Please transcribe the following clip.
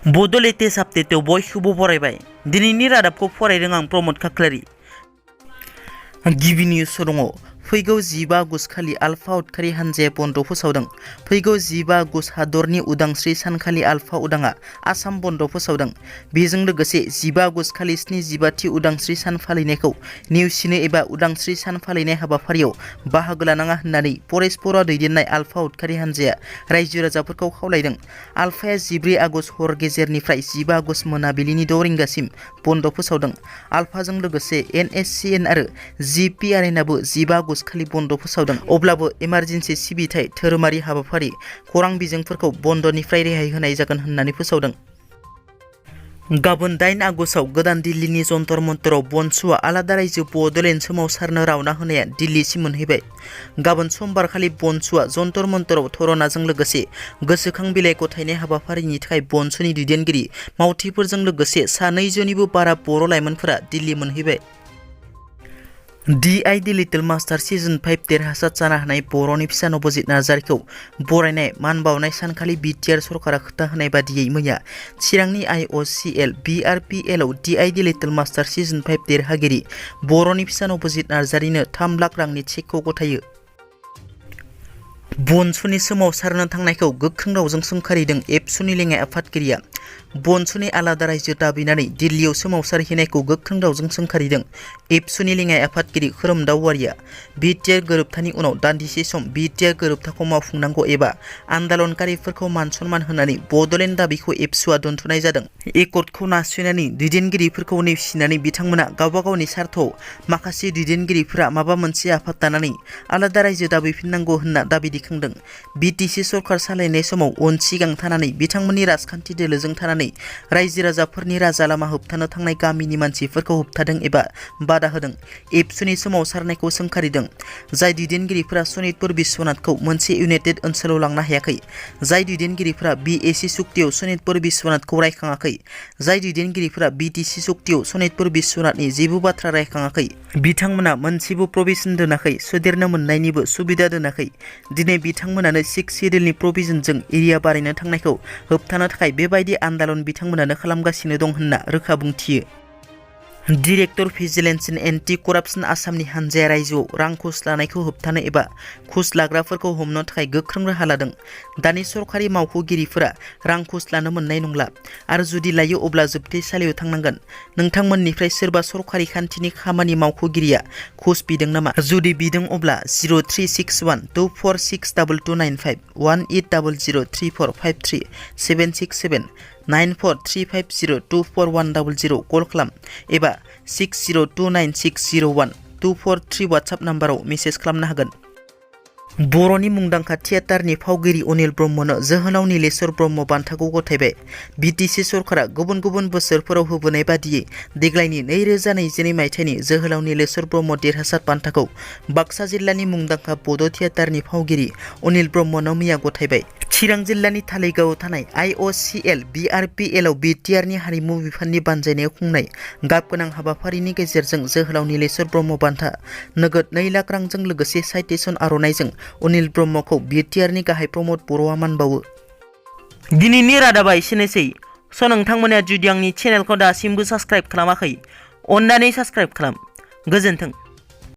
बड' लेटेस्ट आपडेटआव बयखौबो बरायबाय। दिनैनि रादाबखौ फरायदों आं प्रमद खाख्लारि। गिबि निउसआव दङ। फैगौ 15 आगस्ट खालि आलफा उदखारि हानजाया बन्द फोसावदों। फैगौ 15 आगस्ट हादरनि उदांस्रि सानखालि आलफा उदाङा आसाम बन्द फोसावदों। बेजों लोगोसे 15 आगस्ट खालि 75थि उदांस्रि सान फालिनायखौ नेवसिनो एबा उदांस्रि सान फालिनाय हाबाफारियाव बाहागो लानाङा होननानै परेश बर'आ दैदेननाय आलफा उदखारि हानजाया रायजो राजाफोरखौ खावलायदों। आलफाया 14 आगस्ट हर गेजेरनिफ्राय 15 आगस्ट मोनाबिलिनि 6 रिंगासिम बन्द फोसावदों। आलफाजों लोगोसे NSCN आरो GPRNआबो 15 आगस्ट खालि बन्द फोसावदों। अब्लाबो इमारजेन्सि सिबिथाय, धोरोमारि हाबाफारि, खौरां बिजोंफोरखौ बन्दनिफ्राय रेहाय होनाय जागोन होननानै फोसावदों। गाबोन 8 आगस्टआव गोदान दिल्लीनि जन्तर मन्तराव बनसुआ आलादा रायजो बड'लेण्ड सोमावसारनो रावना होनाया दिल्लीसिम मोनहैबाय। गाबोन समबार खालि बनसुआ जन्तर मन्तराव धरनाजों लोगोसे गोसोखां बिलाइ गथायनाय हाबाफारिनि थाखाय बनसुनि दैदेनगिरि मावथिफोरजों लोगोसे सा 200निबो बारा बर' लाइमोनफोरा दिल्ली मोनहैबाय। DID लिटिल मास्टार सिजन 5 देरहासार जानो हानाय बर'नि फिसा नबजित नार्जारीखौ बरायनाय मान बावनाय सानखालि BTR सरकारा खोथा होनाय बादियै मैया चिरांनि IOCL BRPL आव DID लिटिल मास्टार सिजन 5 देरहागिरि बर'नि फिसा नबजित नार्जारीनो 3 लाख रांनि चेकखौ गथायो। बनसुनि सोमावसारनो थांनायखौ गोख्रों रावजों सोंखारिदों एबसुनि लेङाइ आफादगिरिया। बनसुनि आलादा रायजो दाबिनानै दिल्लीयाव सोमावसारहैनायखौ गोख्रों रावजों सोंखारिदों एबसुनि लेङाइ आफादगिरि खोरोमदाव वारिया। BTR गोरोबथानि उनाव दान्दिसे सम BTR गोरोबथाखौ मावफुंनांगौ एबा आन्दोलनकारिफोरखौ मान सनमान होनानै बड'लेण्ड दाबिखौ एबसुआ दोनथ'नाय जादों। एकर्डखौ नारसिननानै दैदेनगिरिफोरखौ नेवसिनानै बिथांमोना गावबा गावनि स्वार्थआव माखासे दैदेनगिरिफोरा माबा मोनसे आफाद दानानै आलादा रायजो दाबिफिननांगौ होनना दाबि दिखांदों। BTC सरकार सालायनाय समाव उन सिगां थानानै बिथांमोननि राजखान्थि दोलोजों थानानै रायजो राजाफोरनि राजा लामा होबथानो थांनाय गामिनि मानसिफोरखौ होबथादों एबा बादा होदों। एबसुनि सोमावसारनायखौ सोंखारिदों। जाय दैदेनगिरिफोरा सनितपुर बिश्वनाथखौ मोनसे इउनाइटेड ओनसोलाव लांनो हायाखै, जाय दैदेनगिरिफोरा BAC सुक्तियाव सनितपुर बिश्वनाथखौ रायखाङाखै, जाय दैदेनगिरिफोरा BTC सुक्तियाव सनितपुर बिश्वनाथनि जेबो बाथ्रा रायखाङाखै, बिथांमोना मोनसेबो प्रभिजन दोनाखै, सोदेरनो मोननायनिबो सुबिदा दोनाखै। दिनै बिथांमोनानो 6 सिडिउलनि प्रभिजनजों एरिया बारायनो थांनायखौ होबथानो थाखाय बेबायदि आन्दोलन बिथांमोनानो खालामगासिनो दं होनना रोखा बुंथियो। डिरेक्टर भिजिलेन्स एन्ड एन्टि करापसन आसामनि हानजाया रायजोआव रां घुस लानायखौ होबथानो एबा घुस लाग्राफोरखौ हमनो थाखाय गोख्रों राहा लादों। दानि सरखारि मावख'गिरिफोरा रां घुस लानो मोननाय नंला आरो जुदि लायो अब्ला जोबथेसालियाव थांनांगोन। नोंथांमोननिफ्राय सोरबा सरखारि खान्थिनि खामानि मावख'गिरिया घुस बिदों नामा? जुदि बिदों अब्ला 036124629295 18003453 7679435024100 कल खालाम एबा 6029601243 वाट्सएप नाम्बाराव मेसेज खालामनो हागोन। बर'नि मुंदांखा थियेटारनि फावगिरि अनिल ब्रह्मनो जोहोलाव नीलेश्वर ब्रह्म बान्थाखौ गथायबाय। BTC सरकारा गुबुन गुबुन बोसोरफोराव होबोनाय बादियै देग्लायनि 2022 मायथाइनि जोहोलाव नीलेश्वर ब्रह्म देरहासार बान्थाखौ बाक्सा जिल्लानि मुंदांखा बड' थियेटारनि फावगिरि अनिल ब्रह्मनो मैया गथायबाय। चिरां जिल्लानि थालिगावआव थानाय IOCL BRPL आव BTRनि हारिमु बिफाननि बानजायनायाव खुंनाय गाबगोनां हाबाफारिनि गेजेरजों जोहोलाव नीलेश्वर ब्रह्म बान्था नोगोद 2 लाख रांजों लोगोसे साइटेसन आर'नाइजों अनिल ब्रह्मखौ BTRनि गाहाय प्रमद बर'आ मान बावो। दिनैनि रादाबा एसेनोसै। नोंथांमोना जुदि आंनि चेनेलखौ दासिमबो साबस्क्राइब खालामाखै, अन्नानै साबस्क्राइब खालाम। गोजोन्थों।